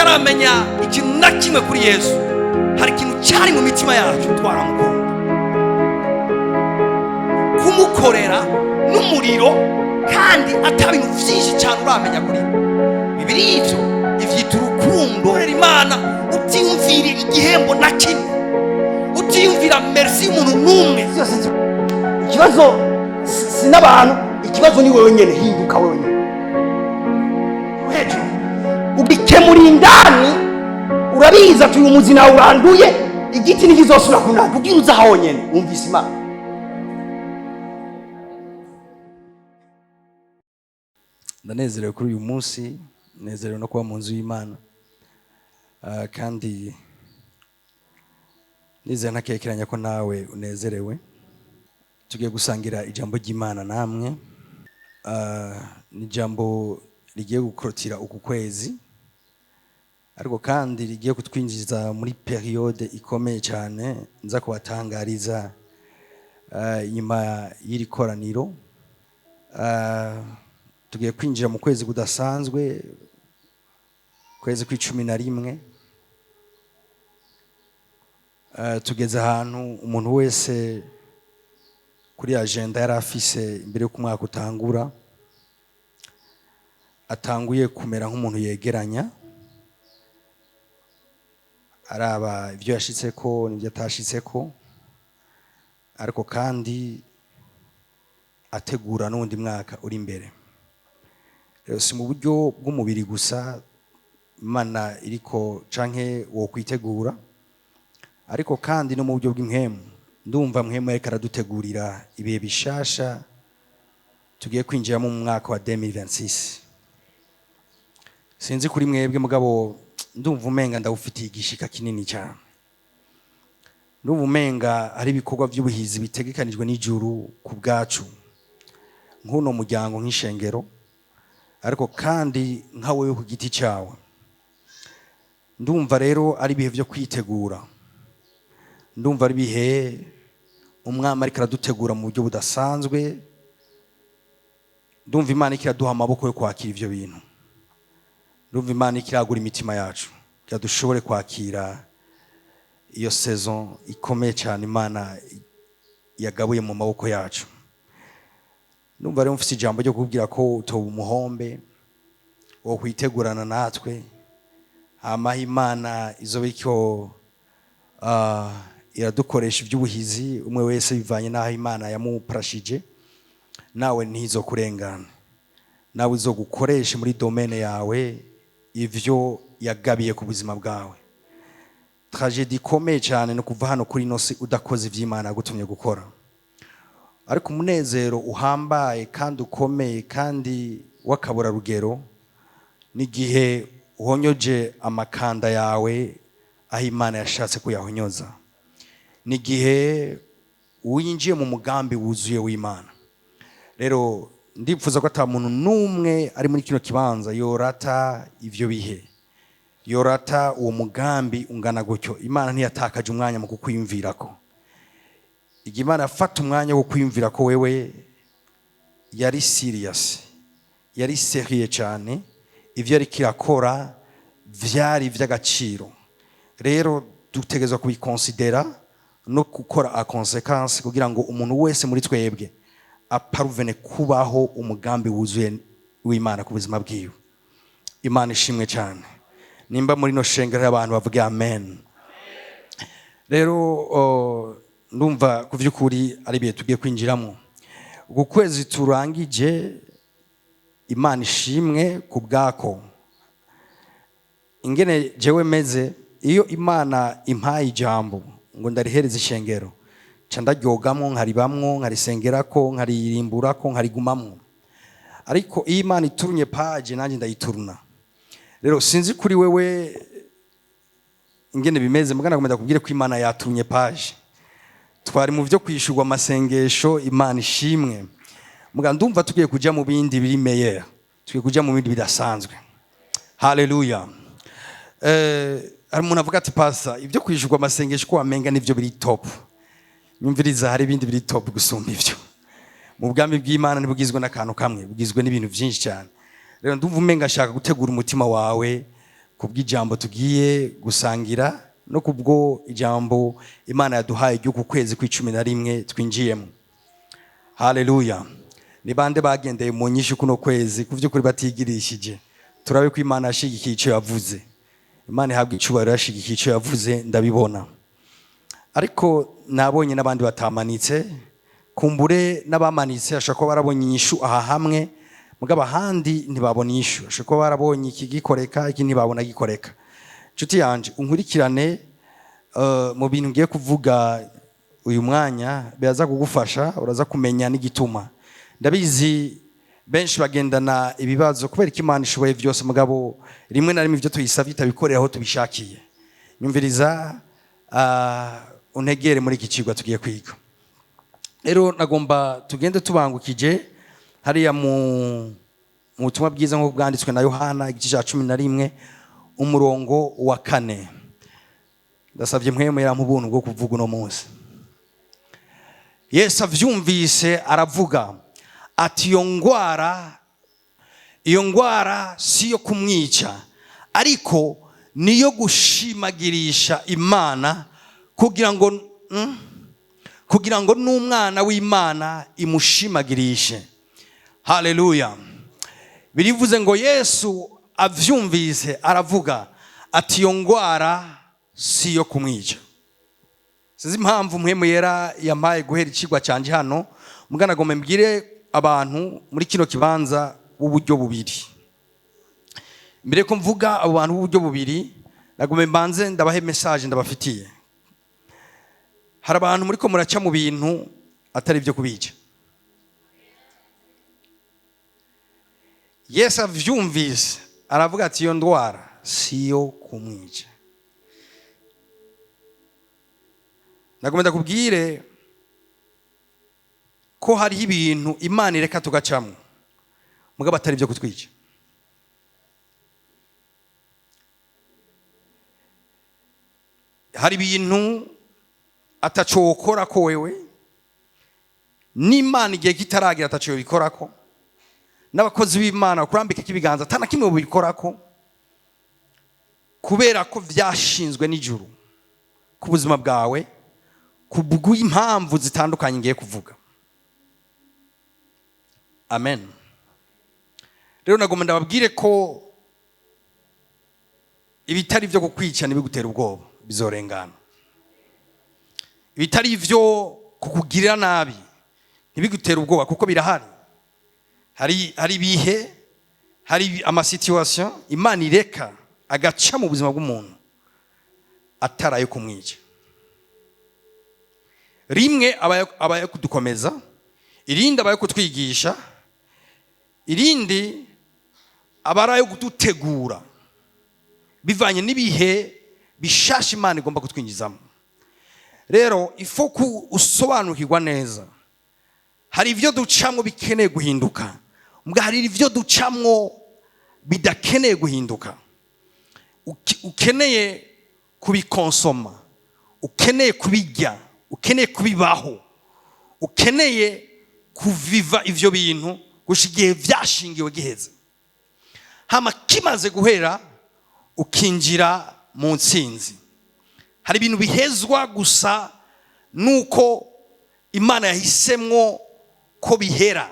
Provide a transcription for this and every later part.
Tutaramenya ikintu na kimwe kuri Yesu, hari ikintu cyari mu mitima yacu, twaramukunda. Kumukorera n'umuriro kandi ata bintu byinshi cyane uramenya kuri we. Bibiri ivyo ivyita urukundo. Korera Imana utiyumvira igihembo na kimwe, utiyumvira merci y'umuntu n'umwe. Byose ikibazo si n'abantu, ikibazo ni wewe nyene. Hinduka wewe nyene hejuru, ugikemura indani. Urabizi ati uyu muzi nawe uranduye, igiti ntikizosubira kunanda. Ugira uza honyene wumvise Imana. Ndanezerewe kuri uyu munsi, nezerewe no kuba mu nzu y'Imana. Kandi nizera ntakekeranya ko nawe unezerewe. Tugiye gusangira ijambo ry'Imana namwe. Ni ijambo rigiye gukorotira uku kwezi, ariko kandi rigiye kutwinjiza muri période ikomeye cyane nza kubatangariza inyuma y'iri koraniro. Tugiye kwinjira mu kwezi kudasanzwe, kwezi kw'11. Tugeze ahantu umuntu wese kuri agenda yari afise imbere y'uko umwaka utangura atanguye kumera nk'umuntu yegeranya, araba ibyo yashitseko n'ibyo atashitseko, ariko kandi ategura n'uwundi mwaka uri imbere. Rero si mu buryo bw'umubiri gusa Imana iriko canke wokwitegura, ariko kandi no mu buryo bw'impwemu. Ndumva mpwemu yariko aradutegurira ibihe bishasha tugiye kwinjiramo mu mwaka wa 2026. Sinzi kuri mwebwe, mugabo ndumva umenga ndawufitiye igishika kinini cyane. Ndumva umenga ari ibikorwa by'ubuhizi bitegekanijwe n'ijuru ku bwacu nk'uno muryango, nk'ishengero, ariko kandi nka wewe ku giti cyawe. Ndumva rero ari ibihe byo kwitegura, ndumva ari ibihe umwami ariko aradutegura mu buryo budasanzwe. Ndumva Imana iriko iraduha amaboko yo kwakira ivyo bintu. Ndumva Imana iriko iragura imitima yacu kugira dushobore kwakira iyo saison ikomeye cyane Imana yagabuye mu maboko yacu. Ndumva rero mfise ijambo ryo kukubwira ko utoba umuhombe wo kwitegurana natwe, hama Imana izoba iriko iradukoresha iby'ubuhizi, umwe wese bivanye n'aho Imana yamuprashije. Nawe ntizo kurengana, nawe izogukoresha muri domaine yawe ivyo yagabiye ku buzima bwawe. Tragédie ikomeye cyane no kuva hano kuri ino si udakoze ivy'Imana yagutumye gukora. Ariko umunezero uhambaye kandi ukomeye kandi w'akaburarugero n'igihe uhonyoje amakanda yawe aho Imana yashatse kuyahonyoza, n'igihe winjiye mu mugambi wuzuye w'Imana. Rero ndipfuza ko ata muntu n'umwe ari muri kino kibanza yorata ivyo bihe, yorata uwo mugambi ungana gutyo. Imana ntiyatakaje umwanya mu kukwiyumvirako. Igihe Imana yafata umwanya wo kwiyumvira ko wewe, yari serious, yari sérieux cyane. Ivyo yariko irakora vyari ivy'agaciro. Rero dutegerezwa kubikonsidera no gukora en conséquence, kugira ngo umuntu wese muri twebwe aparuvene kubaho umugambi wuzuye w'Imana ku buzima bwiwe. Imana ishimwe cyane. Nimba muri no shengero abantu bavuge amen. Rero ndumva ku by'ukuri ari ibihe tugiye kwinjiramo uku kwezi turangije. Imana ishimwe ku bwako. Ingene jewe meze, iyo Imana impaye ijambo ngo ndarihereza ishengero, nca ndaryogamwo, nkaribamwo, nkarisengerako, nkaririmburako, nkarigumamwo. Ariko iyo Imana iturunye page, nanjye ndayituruna. Rero sinzi kuri wewe ingene bimeze, mugana nakomeza kubwire ko Imana yaturunye page. Twari mu byo kwishurwa amasengesho, Imana ishimwe. Muga ndumva tugiye kuja mu bindi biri meilleur, tugiye kuja mu bindi bidasanzwe. Haleluya. Hari umuntu avuga ati: "Pasa ibyo kwishurwa amasengesho ko wamenga nivyo biri top." Nyumviriza, hari ibindi biri top gusumba ivyo. Mu bwami bw'Imana ntibugizwe n'akantu kamwe, bugizwe n'ibintu byinshi cyane. Rero ndumva umenga ashaka gutegura umutima wawe. Kubw'ijambo tugiye gusangira no kubwo ijambo Imana yaduhaye ry'uku kwezi kw'11 twinjiyemo. Haleluya! Ni bande bagendeye mu nyishu kuno kwezi ku by'ukuri batigirishije? Turabe ko Imana yashigikiye icyo yavuze. Imana ihabwa icubahiro, yashigikiye icyo yavuze, ndabibona. Ariko nabonye n'abandi batamanitse. Kumbure n'abamanitse ashobora kuba barabonye inyishu aha hamwe, mugabo ahandi ntibabona inyishu. Ashobora kuba barabonye iki gikoreka, iki ntibabona gikoreka. Inshuti yanje, unkurikirane mu bintu ngiye kuvuga uyu mwanya, biraza kugufasha, uraza kumenya n'igituma. Ndabizi benshi bagendana ibibazo kubera ko Imana ishoboye byose, mugabo rimwe na rimwe ibyo tuyisabye itabikorera aho tubishakiye. Nyumviriza, untegere muri iki cigwa tugiye kwiga. Rero nagomba tugende tubangukije hariya mu butumwa bwiza nk'uko bwanditswe na Yohana, igice cya 11, umurongo wa 4. Ndasabye Mpwemu Yera ubuntu bwo kuvuga uno munsi. Yesu avyumvise aravuga ati: Iyo ngwara si yo kumwica, ariko niyo gushimagirisha Imana, kugira ngo n'umwana w'Imana imushimagirishe." Haleluya! Birivuze ngo Yesu avyumvise aravuga ati: "Iyo ngwara si yo kumwica." Sinzi impamvu Mpwemu Yera yampaye guhera icigwa canje hano. Mugana gome mbwire abantu muri kino kibanza b'uburyo bubiri. Mbere ko mvuga abo bantu b'uburyo bubiri, nagome mbanze ndabahe message ndabafitiye. Hari abantu muri ko muraca mu bintu atari ibyo kubica. Yesu avyumvise aravuga ati: "Iyo ndwara si yo kumwica." Nagomba ndakubwire ko hariho ibintu Imana ireka tugacamo, mugabo atari ibyo kutwica. Hari ibintu ataco wokora ko wewe, n'Imana igihe kitaragira ataco yobikorako, n'abakozi b'Imana bakurambika ibiganza atana kimwe bubikorako, kubera ko vyashinzwe n'ijuru ku buzima bwawe kubw'impamvu zitandukanye ngiye kuvuga. Amen. Rero nagomba ndababwire ko ibitari byo kukwica ntibigutera ubwoba, bizorengana. Ibitari byo kukugirira nabi ntibigutera ubwoba, kuko birahari. Hari ibihe, hari amasituation Imana ireka agaca mu buzima bw'umuntu atarayo kumwica. Rimwe abaye kudukomeza, irindi abaye kutwigisha, irindi abarayo kudutegura bivanye n'ibihe bishasha Imana igomba kutwinjizamo. Rero ifo ku usobanukirwa neza, hari ibyo ducamwo bikeneye guhinduka, mbwa hari ibyo ducamwo bidakeneye guhinduka. Ukeneye kubikonsoma, ukeneye kubijya, ukeneye kubibaho, ukeneye kuviva ivyo bintu gushika igihe vyashingiwe giheze. Hama kimaze guhera ukinjira mu ntsinzi. Hari ibintu bihezwa gusa nuko Imana yahisemwo ko bihera.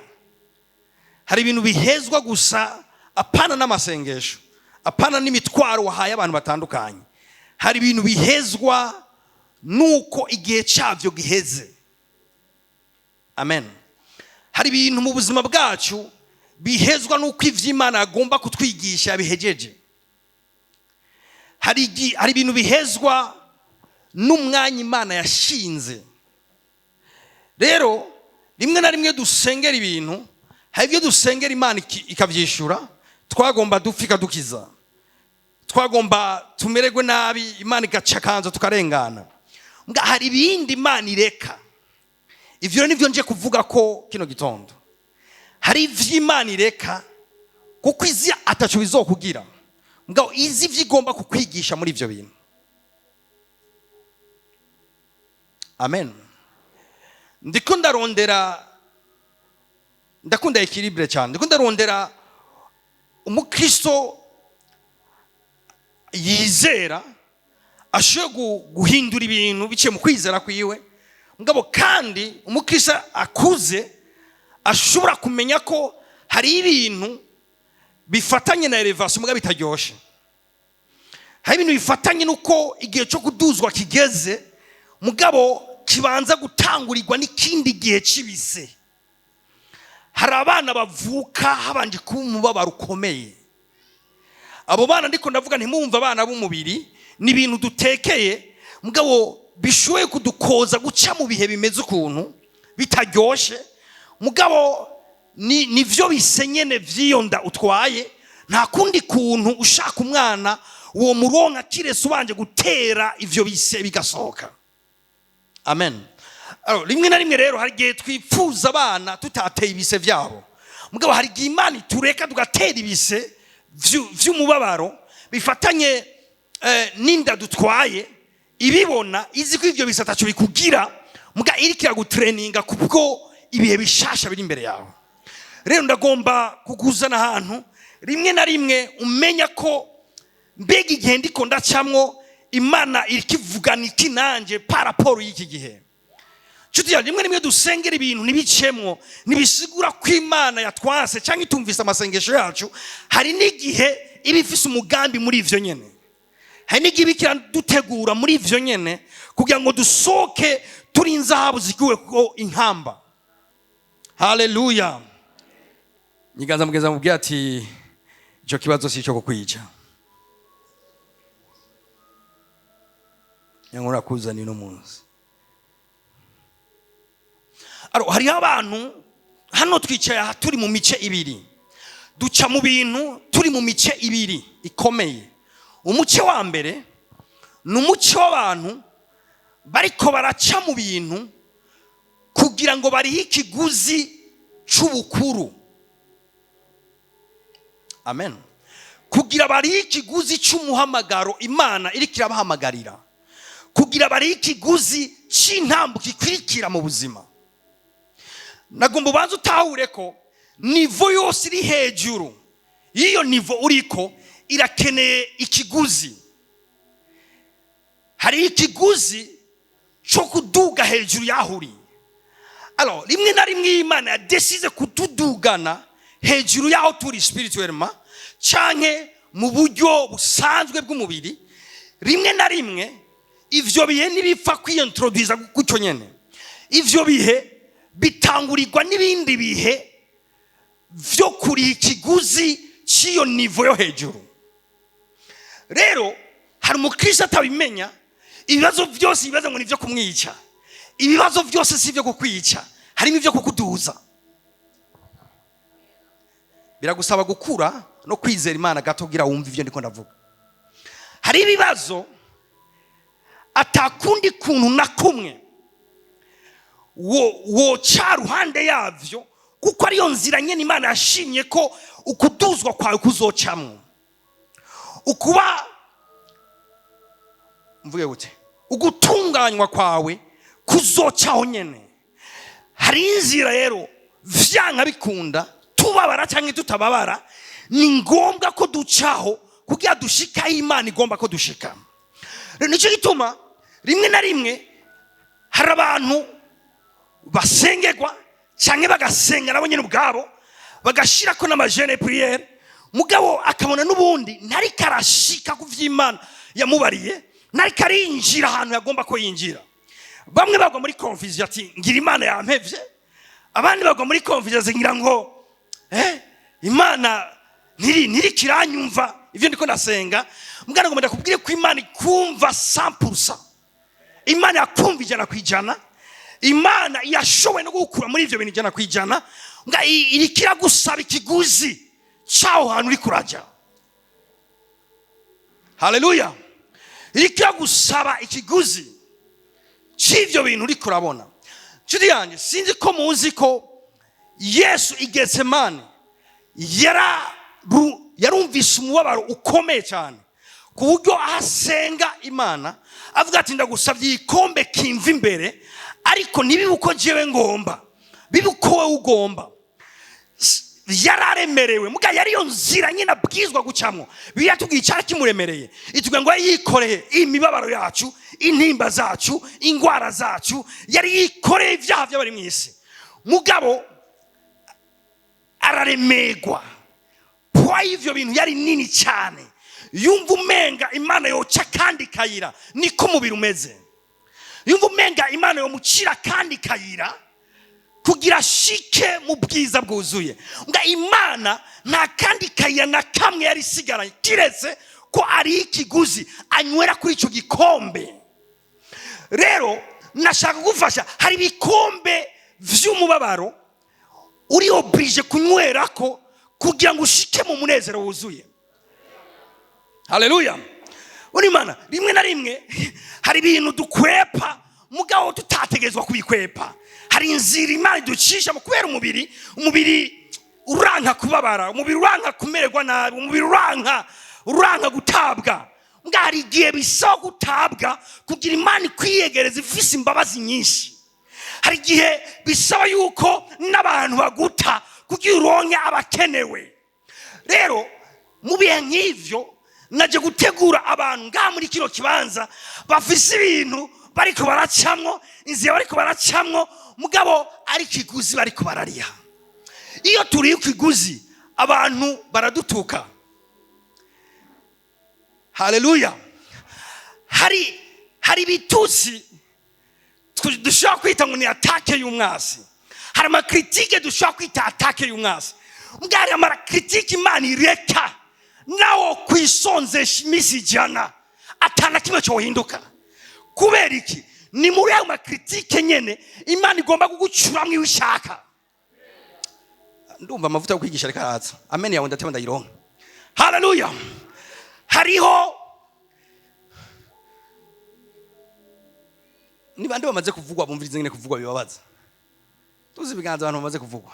Hari ibintu bihezwa gusa apana n'amasengesho, apana n'imitwaro wahaye abantu batandukanye. Hari ibintu bihezwa nuko igihe cyavyo giheze. Amen. Hari ibintu mu buzima bwacu bihezwa nuko ivy'Imana agomba kutwigisha bihejeje. Hari ibintu bihezwa n'umwanya Imana yashinze. Rero rimwe na rimwe dusengera ibintu, hari ibyo dusengera Imana ikavyishura, twagomba dupfika dukiza, twagomba tumererwe nabi, Imana igaca kanzo tukarengana. Mbwa hari ibindi Imana ireka. Ivyo nivyo nje kuvuga ko kino gitondo. Hari ivyo Imana ireka kuko izi ataco bizokugira, mbwa izi ivyo igomba kukwigisha muri ivyo bintu. Amen. Ndiko ndarondera, ndakunda equilibre cyane. Ndiko ndarondera umukristo Yizera ashoboye guhindura ibintu biciye mu kwizera kwiwe. Mugabo kandi umukristo akuze ashobora kumenya ko hari ibintu bifatanye na élévation mugabo bitaryoshe. Hari ibintu bifatanye n'uko igihe cyo kuduzwa kigeze, mugabo kibanza gutangurirwa n'ikindi gihe kibise. Hari abana bavuka habanje kuba umubabaro ukomeye. Abo bana ndiko ndavuga, ntimwumve abana b'umubiri, ni ibintu dutekeye, mugabo bishoboye kudukoza guca mu bihe bimeze ukuntu bitaryoshe. Mugabo ni nivyo bise nyene vy'iyo nda utwaye. Nta kundi kuntu ushaka umwana uwo muronka kirese ubanje gutera ivyo bise bigasohoka. Amen. Alors, rimwe na rimwe rero hari igihe twipfuza abana tutateye ibise vyabo, mugabo hari igihe Imana itureka tugatera ibise vy'umubabaro bifatanye n'inda dutwaye, ibibona izi ko ivyo bise ataco bikugira, muga iriko iragutraininga kubwo ibihe bishasha biri imbere yawe. Rero ndagomba kukuzana ahantu rimwe na rimwe umenya ko mbega igihe ndiko ndacamwo, Imana iriko ivugana iki nanje par rapport y'iki gihe? Nshuti yanjye, rimwe rimwe dusengera ibintu ntibicemwo, ntibisigura ko Imana yatwase cyangwa itumvise amasengesho yacu. Hari n'igihe iba ifise umugambi muri ivyo nyene. Hari n'igihe iba ikiradutegura muri ivyo nyene kugira ngo dusohoke turi inzahabu zikuwe ko inkamba. Haleluya! Nyiganza mugeza mubwira ati: "Icyo kibazo si icyo kukwica." Nyankora kuzana ino munsi. Alors, hariho abantu hano twicaye aha turi mu mice ibiri, duca mu bintu turi mu mice ibiri ikomeye. Umuce wa mbere ni umuce w'abantu bariko baraca mu bintu kugira ngo barihe ikiguzi c'ubukuru. Amen. Kugira barihe ikiguzi c'umuhamagaro Imana iriko irabahamagarira, kugira barihe ikiguzi c'intambuko ikwirikira mu buzima. Nagomba ubanza utahure ko niveau yose iri hejuru y'iyo niveau uriko irakeneye ikiguzi. Hari ikiguzi cyo kuduga hejuru y'aho uri. Alors, rimwe na rimwe iyo Imana yadesize kutudugana hejuru y'aho turi spirituellement canke mu buryo busanzwe bw'umubiri, rimwe na rimwe ivyo bihe ntibipfa kwiyintroduza gutyo nyene. Ivyo bihe bitangurirwa n'ibindi bihe vyo kuriha ikiguzi cy'iyo niveau yo hejuru. Rero hari umukristo atabimenya, ibibazo byose ibibazo ngo ni ibyo kumwica. Ibibazo byose si ibyo kukwica, harimo ibyo kukuduza. Biragusaba gukura no kwizera Imana gato kugira wumve ibyo ndiko ndavuga. Hari ibibazo atakundi kuntu na kumwe wo woca ruhande yavyo, kuko ariyo nzira nyene Imana yashimye ko ukuduzwa kwawe kuzocamwo. Ukuba mvuge gute, ugutunganywa kwawe kuzocaho nyene. Hari inzira rero vyanka bikunda, tubabara cyangwa tutababara, ni ngombwa ko ducaho kugira dushika aho Imana igomba ko dushika. Rero nicyo gituma rimwe na rimwe hari abantu basengerwa cyangwa bagasenga nabo nyine ubwabo, bagashirako n'ama jeûne, prière, mugabo akabona n'ubundi ntariko arashika ku vy'Imana yamubariye, ntariko arinjira ahantu yagomba ko yinjira. Bamwe bagwa muri confusion ati: "Ngira Imana yampevye." Abandi bagwa muri confusion ati: "Ngira ngo Imana ntiri kiranyumva ivyo ndiko ndasenga." Mbwana, ngo ndakubwire ko Imana ikumva 100%. Imana yakumva 100%. Imana yashoboye no gukura muri ivyo bintu 100%. Nga iriko iragusaba ikiguzi c'aho hantu uriko uraja. Haleluya! Iriko iragusaba ikiguzi c'ivyo bintu uriko urabona. Nshuti yanjye, sinzi ko muzi ko Yesu i Getsemani yarumvise umubabaro ukomeye cyane, ku buryo aho asenga Imana avuga ati: "Ndagusabye igikombe kimva imbere, ariko ntibibe uko jewe ngomba, bibe uko wowe ugomba." Yararemerewe, muga yari yo nzira nyine abwizwa gucamwo. Bibiliya tubwiye icyari kimuremereye, itubwira ngo yari yikoreye imibabaro yacu, intimba zacu, ingwara zacu, yari yikoreye ibyaha by'abari mu isi. Mugabo araremerwa, poids y'ivyo bintu yari nini cyane, yumva umenga Imana yoca kandi kayira. Niko umubiri umeze, yumva umenga Imana yomucira kandi kayira kugira ashike mu bwiza bwuzuye. Nga Imana nta kandi kayira na kamwe yari isigaranye, kiretse ko ari ikiguzi anywera kuri icyo gikombe. Rero nashaka kugufasha, hari ibikombe vy'umubabaro uri obligé kunywerako kugira ngo ushike mu munezero wuzuye. Haleluya! Uri Imana, rimwe na rimwe hari ibintu dukwepa mugabo tutategerezwa kubikwepa. Hari inzira Imana iducisha mu kubera umubiri. Umubiri uranka kubabara, umubiri uranka kumererwa nabi, umubiri uranka gutabwa. Mbwa hari igihe bisaba gutabwa kugira Imana ikwiyegereza ifise imbabazi nyinshi. Hari igihe bisaba yuko n'abantu baguta kugira uronke abakenewe. Rero mu bihe nk'ivyo, naje gutegura abantu ngaha muri kino kibanza bafise ibintu bariko baracamwo, inzira bariko baracamwo, mugabo ari ikiguzi bariko barariha. Iyo turiye ikiguzi, abantu baradutuka. Haleluya! Hari ibitutsi dushobora kwita ngo ni attaque y'umwasi, hari ama critiques dushobora kwita attaque y'umwasi. Mbwa hari ama critiques Imana ireka, nawo kwisonzesha iminsi 100 atana kimwe cyohinduka. Kubera iki? Ni muri ayo ma critiques nyene Imana igomba kugucuramwo iyo ishaka. Ndumva amavuta yo kwigisha ariko araza. Amen yawe ndatema ndayironka. Haleluya! Hariho ni bande bamaze kuvugwa, bumviriza nyine kuvugwa bibabaza? Tuzi ibiganza abantu bamaze kuvugwa.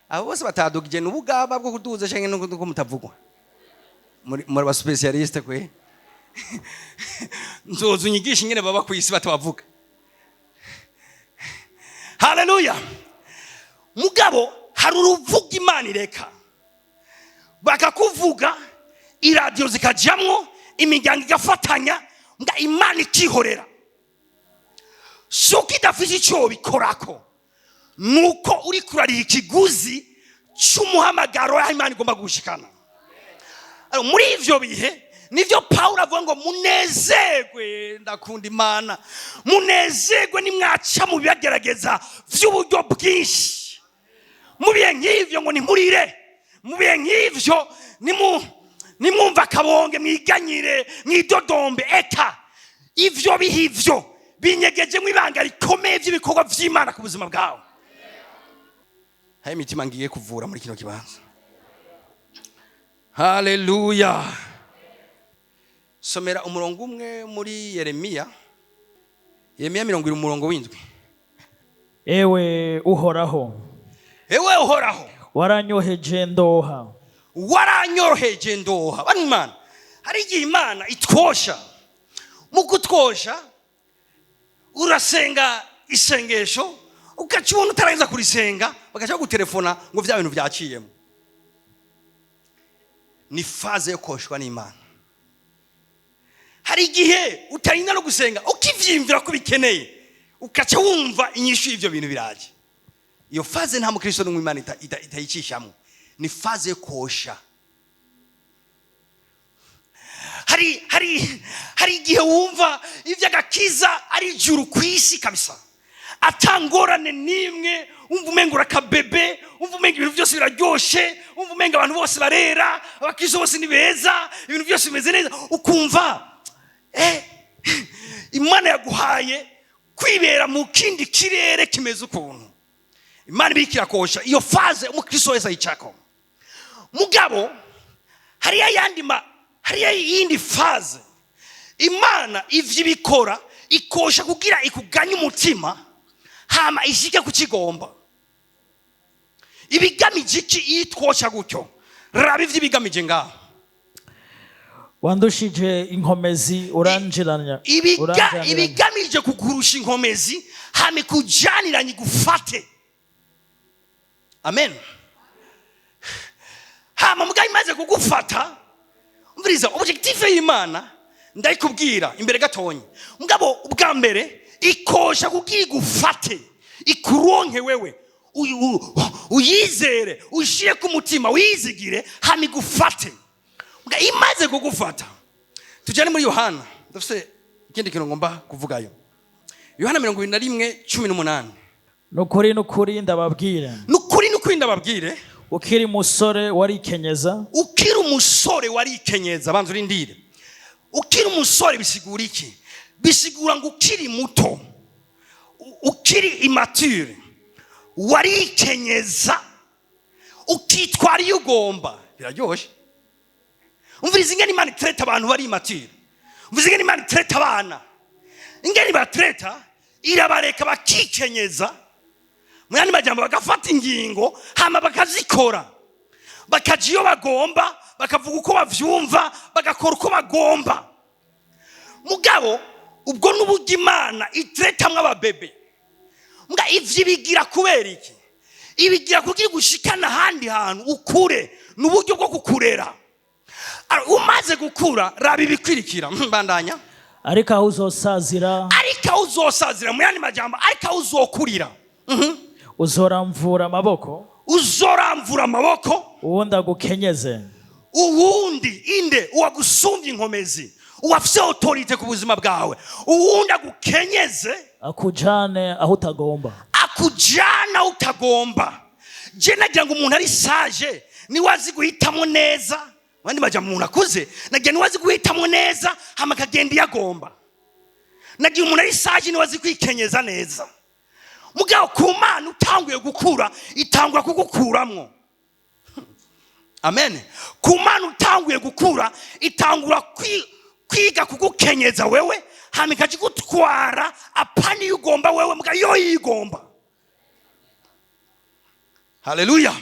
Abo bose batadugije n'ubugaba bwo kuduza canke nuko mutavugwa. Muri ba spécialistes kwe, nzoza unyigisha ingene baba ku isi batabavuga. Haleluya! Mugabo hari uruvuga Imana ireka bakakuvuga, iradiyo zikajamwo, imiryango igafatanya, nga Imana ikihorera. Si uko idafite icyo bikorako, nuko uri kurariha ikiguzi cy'umuhamagaro aho Imana igomba gushikana. Alors, muri ivyo bihe nivyo Pawulo avuga ngo munezerwe. Ndakunda Imana. Munezerwe nimwaca mu bibagerageza vy'uburyo bwinshi. Mu bihe nk'ivyo ngo ntimurire, mu bihe nk'ivyo nimwumva akabonge, mwiganyire, mwidodombe. Eka ivyo bihe ivyo binyegejemo ibanga rikomeye vy'ibikorwa vy'Imana ku buzima bwawe. Hari imitima ngiye kuvura muri kino kibanza. Haleluya! Somera umurongo umwe muri Yeremiya, Yeremiya 20, umurongo w'7. Ewe Uhoraho, Ewe Uhoraho, waranyoheje ndoha. Waranyoroheje ndoha. Bano Imana, hari igihe Imana itwosha. Mu kutwosha, urasenga isengesho, ugaca ubona utarangiza kurisenga, bagaca bagutelefona ngo vya bintu byaciyemo. Ni phase yo koshwa n'Imana. Hari igihe utarinda no gusenga, ukivyiyumvira ko bikeneye, ugaca wumva inyishu y'ivyo bintu biraje. Iyo phase nta mukristo n'umwe Imana itayicishamo, ni phase yo kosha. Hari igihe wumva ivy'agakiza ari ijuru ku isi kabisa, atangorane n'imwe, wumva umenga urakabebe, wumva umenga ibintu byose biraryoshe, wumva umenga abantu bose barera, abakristo bose ni beza, ibintu byose bimeze neza, ukumva Imana yaguhaye kwibera mu kindi kirere kimeze ukuntu. Imana ibiriko irakosha. Iyo phase umukristo wese ayicako. Mugabo hariyo ayandi ma hariyo iyindi phase Imana ivyo ibikora, ikosha kugira ikuganye umutima, hama ishike kukigomba. Ibigamije iki iyo itwosha gutyo? Raba ivyo ibigamije ngaho. Wandushije inkomezi, uranjiranya, uranjaniranya. Ibigamije kukurusha inkomezi, hama ikujaniranye, igufate. Amen. Hama mugabo imaze kugufata, umviriza, objectif y'Imana ndayikubwira imbere gatonya. Mugabo ubwa mbere ikosha kugira igufate, ikuronke wewe, uyizere, uyishire ku mutima, uyizigire, hama igufate. Mugabo imaze kugufata, tujyane muri Yohana. Ndafise ikindi kintu ngomba kuvugayo. Yohana 21:18. Nukuri, nukuri, ndababwira, Nukuri, nukuri, ndababwire, ukiri musore warikenyeza, ukiri umusore warikenyeza. Banza urindire. Ukiri umusore bisigura iki? Bisigura ngo ukiri muto, ukiri immature, warikenyeza, ukitwara iyo ugomba. Biraryoshe. Umviriza ingene Imana itereta abantu bari immature. Umviriza ingene Imana itereta abana, ingene ibatereta. Irabareka bakikenyeza, mu yandi majambo bagafata ingingo, hama bakazikora, bakaja iyo bagomba, bakavuga uko bavyumva, bagakora uko bagomba. Mugabo ubwo n'uburyo Imana iteretamwo ababebe. Mbwa ivyo ibigira kubera iki? Ibigira kugira gushikana ahandi hantu ukure. Ni uburyo bwo kukurera. Umaze gukura, raba ibikwirikira. Bandanya. Ariko aho uzosazira, Ariko aho uzosazira, mu yandi majambo, ariko aho uzokurira, uzoramvura amaboko, uzoramvura amaboko, uwundi agukenyeze. Uwundi inde? Uwagusumbya inkomezi, uwafise autorité ku buzima bwawe. Uwundi agukenyeze, akujane aho utagomba. Akujana aho utagomba. Je nagira ngo umuntu ari sage niwe azi guhitamo neza. Abandi baja, umuntu akuze nagira niwe azi guhitamo neza, hama akagenda iyo agomba. Nagira umuntu ari sage niwe azi kwikenyeza neza. Mugabo ku Mana, utanguye gukura, itangura kugukuramwo. Amen. Ku Mana, utanguye gukura, itangura kwiga kugukenyeza wewe, hama ikajigutwara apana iyo ugomba wewe, muga yo yigomba. Haleluya.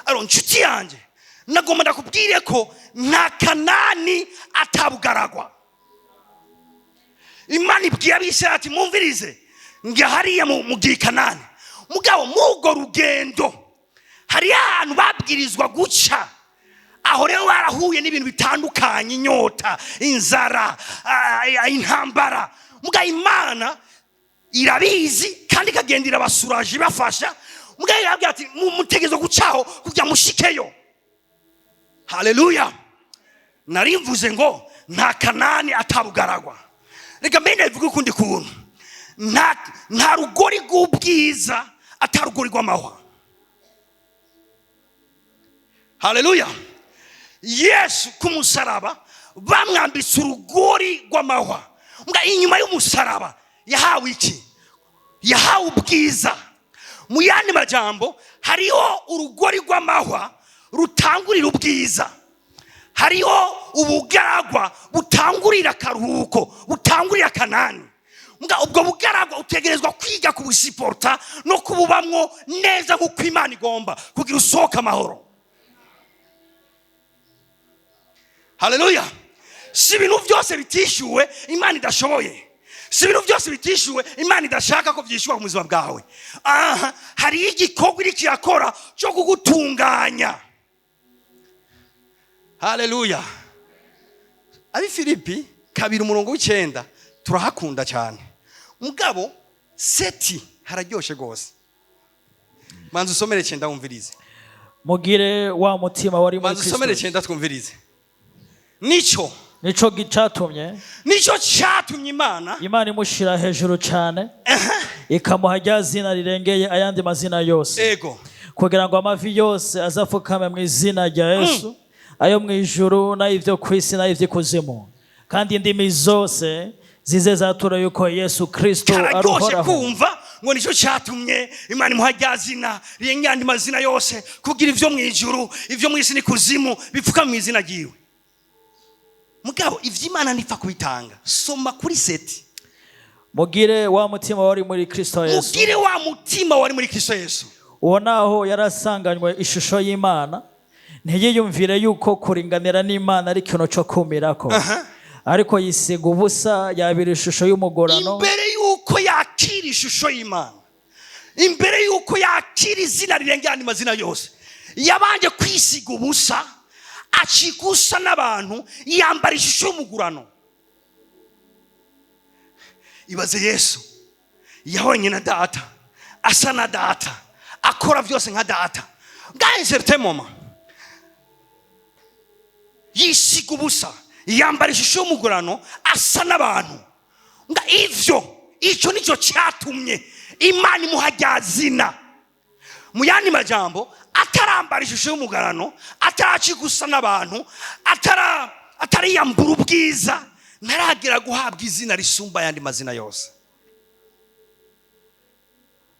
Alors, nshuti yanjye, nagomba ndakubwire ko nta Kanani atabugaragwa. Imana ibwiye Abisirayeli ati: "Mumvirize, njya hariya mu gihe Kanani." Mugabo muri urwo rugendo hariyo ahantu babwirizwa guca. Aho rero barahuye n'ibintu bitandukanye: inyota, inzara, intambara. Mugabo Imana irabizi kandi ikagenda irabasuraje, ibafasha. Mugabo irababwira ati: "Mutegerezwa gucaho kugira mushikeyo." Haleluya. Nari mvuze ngo nta Kanani atabugaragwa. Reka mbere ndabivuge ukundi kuntu: nta rugori rw'ubwiza atarugori rw'amahwa. Haleluya. Yesu ku musaraba bamwambitse urugori rw'amahwa. Mbwa inyuma y'umusaraba yahawe iki? Yahawe ubwiza. Mu yandi majambo, hariho urugori rw'amahwa rutangurira ubwiza, hariho ubugaragwa butangurira akaruhuko, butangurira Kanani. Mbwa ubwo bugaragwa utegerezwa kwiga kubusiporta no kububamwo neza nk'uko Imana igomba, kugira usohoke amahoro. Haleluya. Si ibintu byose bitishyuwe Imana idashoboye, si ibintu byose bitishyuwe Imana idashaka ko byishyurwa mu buzima bwawe. Aha hariyo igikorwa iri kirakora cyo kugutunganya. Haleluya. Abi Filipi 2 umurongo w'9 turahakunda cyane. Mugabo sept hararyoshe rwose. Manza usomere 9, wumvirize. Mugire wa mutima wari muri Manza usomere Kristo. 9, twumvirize. Nico Nico gicatumye nico cyatumye Imana Imana imushira hejuru cyane, ikamuha rya zina rirengeye ayandi mazina yose, kugira ngo amavi yose azapfukame mu izina rya Yesu, ayo mu ijuru n'ay'ibyo ku isi n'ay'iby'ikuzimu, kandi indimi zose zize zatura yuko Yesu Kristo ari Kararyoshe Uhoraho. kumva ngo nicyo cyatumye Imana imuha rya zina rirenga andi mazina yose, kugira ivyo mu ijuru, ivyo mu isi n'ikuzimu bipfuka mu izina ryiwe. Mugabo ivyo Imana ntipfa kubitanga. Soma kuri 7. Mugire wa mutima wari muri Kristo Yesu. Mugire wa mutima wari muri Kristo Yesu. Uwo naho yarasanganywe ishusho y'Imana, ntiyiyumvire yuko kuringanira n'Imana ari ikintu cyo kumirako, ariko yisiga ubusa, yabira ishusho y'umugorano. Imbere y'uko yakira ishusho y'Imana, Imbere y'uko yakira izina rirenga ayandi mazina yose, yabanje kwisiga ubusa, acika usa n'abantu, yambara ishusho y'umugurano. Ibaze, Yesu yahoranye na Data, asa na Data, akora byose nka Data. Bwa certain moment yisiga ubusa, yambara ishusho y'umugurano, asa n'abantu. Nga ivyo, icyo nicyo cyatumye Imana imuha rya zina. Mu yandi majambo, atarambara ishusho y'umugurano, ataracika usa n'abantu, atariyambura ubwiza, ntaragera guhabwa izina risumba ayandi mazina yose.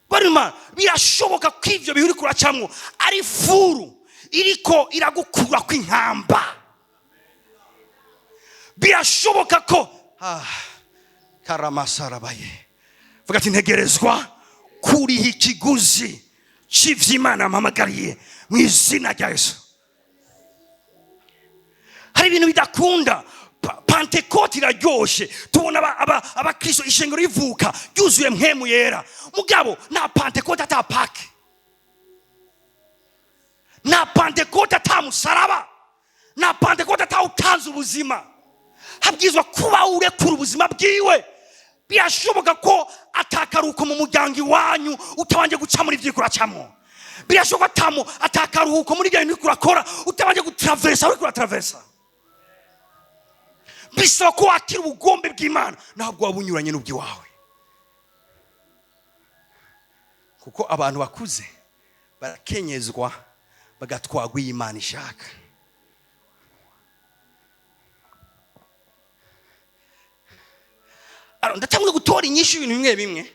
Barima, birashoboka ko ivyo bihe uriko uracamwo ari four iriko iragukura kw'inkamba. Birashoboka ko karamasarabaye vuga ati: "Ntegerezwa kuriha ikiguzi cy'ivy'Imana yampamagariye mu izina rya Yesu." Hari ibintu bidakunda. Pantekote iraryoshe, tubona abakristo, ishengero rivuka ryuzuye Mpwemu Yera. Mugabo nta Pantekote ata Pâques, nta Pantekote ata musaraba, nta Pantekote atawutanze ubuzima. Habwizwa kuba urekura ubuzima bwiwe. Birashoboka ko atakaruhuko mu muryango iwanyu utabanje guca muri ibyo uriko uracamwo. Birashoboka atakaruhuko muri ibyo bintu uriko urakora utabanje gutravesa uriko uratravesa. Bisaba ko wakira ubugombe bw'Imana, ntabwo waba unyuranye n'ubw'iwawe, kuko abantu bakuze barakenyezwa, bagatwagwa iyi Imana ishaka. Alors, ndatanguye gutora inyishu ibintu bimwe bimwe.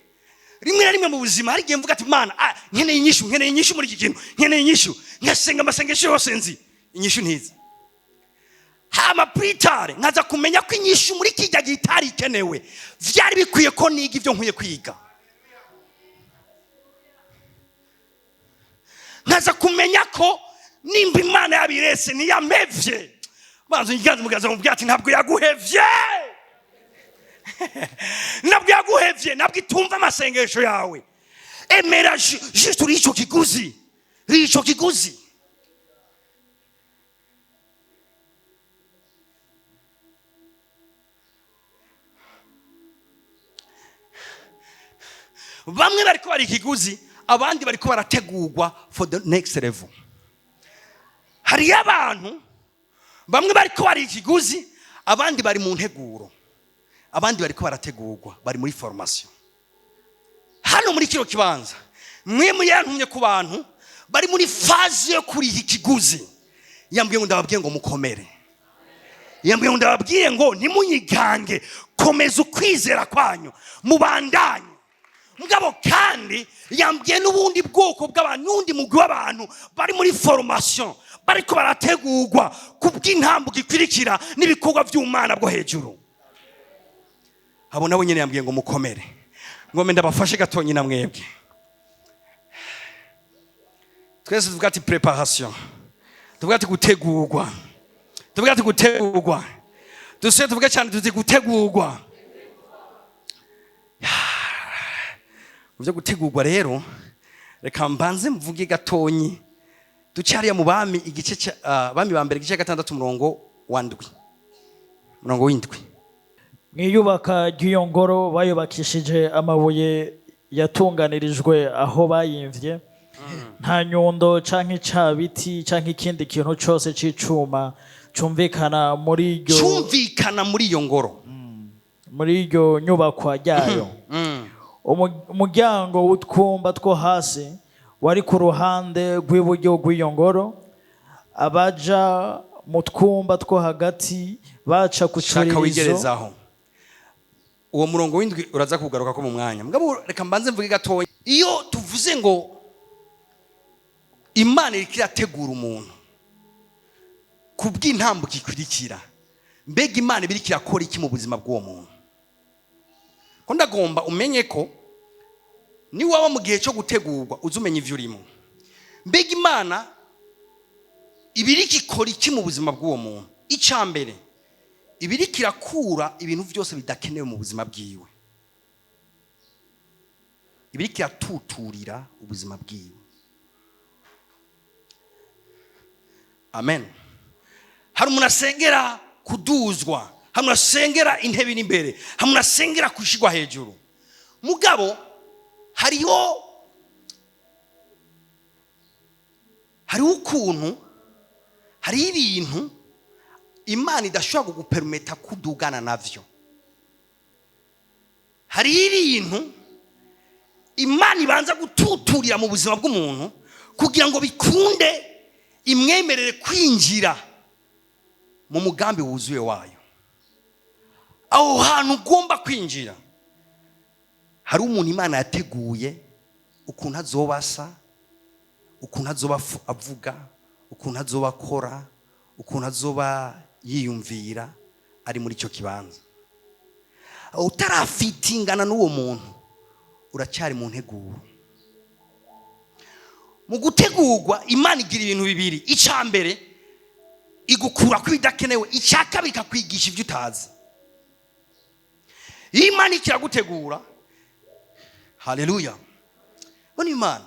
Rimwe na rimwe mu buzima hari igihe mvuga ati: "Mana, nkeneye inyishu, nkeneye inyishu muri iki kintu, nkeneye inyishu." Nkasenga amasengesho yose nzi, inyishu ntizi. Hama plus tard nkaza kumenya ko inyishu muri kijya gihe itari ikenewe, vyari bikwiye ko niga ibyo nkwiye kwiga. Nkaza kumenya ko nimba Imana yabirese, ntiyamevye. Banza unyiganze mugaza, mubwira ati: "Ntabwo yaguhevye, ntabwo yaguhevye, ntabwo itumva amasengesho yawe." Emera juste uri ico kiguzi, uri ico kiguzi. Bamwe bariko bari ikiguzi, abandi bariko barategurwa for the next level. Hariyo abantu bamwe bariko bari ikiguzi, abandi bari mu nteguro, abandi bariko barategurwa, bari muri formation. Hano muri kino kibanza, mwe yantumye ku bantu bari muri phase yo kuriha ikiguzi. Yambwiye ngo ndababwiye ngo mukomere, yambwiye ngo ndababwiye ngo ntimunyigange, komeza ukwizera kwanyu, mubandanye. Mugabo kandi yambwiye n'ubundi bwoko bw'abantu, n'undi mugwi w'abantu bari muri formation, bariko barategurwa kubw'intambwe ikurikira n'ibikorwa by'umwana bwo hejuru. Abo nabo nyene yambwiye ngo mukomere, ngome ndabafashe gatonyi. Na mwebwe twese tuvuga ati préparation, tuvuga ati gutegurwa, tuvuga ati gutegurwa. Dusubire tuvuge cyane tuti gutegurwa. Mu byo gutegurwa rero, reka mbanze mvuge gatonyi, duce hariya mu Bami, igice cya Bami ba mbere, igice cya 6, umurongo wa 7, umurongo w'7. Mu iyubaka ry'iyo ngoro bayubakishije amabuye yatunganirijwe aho bayimvye. Nta nyundo canke icabiti canke ikindi kintu cose c'icuma cumvikana muri iryo Cyumvikana muri iyo ngoro. Muri iryo nyubakwa ryayo. Umuryango w'utwumba two hasi wari ku ruhande rw'iburyo rw'iyo ngoro. Abaja mu twumba two hagati baca ku Shaka curirizo. Wigerezaho uwo murongo w'7, uraza kugaruka ko mu mwanya. Mugabo reka mbanze mvuge gatoya. Iyo tuvuze ngo Imana iriko irategura umuntu kubw'intambuko ikurikira, mbega Imana iba iriko irakora iki mu buzima bw'uwo muntu? Ko ndagomba umenye ko niwaba mu gihe cyo gutegurwa, uze umenya ivyo urimo. Mbega Imana iba iriko ikora iki mu buzima bw'uwo muntu? Icya mbere, iba iriko irakura ibintu byose bidakenewe mu buzima bwiwe. Ibiriko iratuturira ubuzima bwiwe. Amen. Hari umuntu asengera kuduzwa, hari umuntu asengera intebe iri imbere, hari umuntu asengera gushirwa hejuru. Mugabo hariho ukuntu, hariho ibintu Imana idashobora kugupermeta kudugana navyo. Hariho ibintu Imana ibanza gututurira mu buzima bw'umuntu kugira ngo bikunde imwemerere kwinjira mu mugambi wuzuye wayo. Aho hantu ugomba kwinjira hari umuntu Imana yateguye ukuntu azoba asa, ukuntu azoba avuga, ukuntu azoba akora, ukuntu azoba yiyumvira ari muri icyo kibanza. Utarafitingana n'uwo muntu uracyari mu nteguro. Mu gutegurwa Imana igira ibintu bibiri. Icya mbere igukura ko ibidakenewe, icya kabiri ikakwigisha ibyo utazi. Iyo Imana ikiragutegura, haleluya, bona Imana,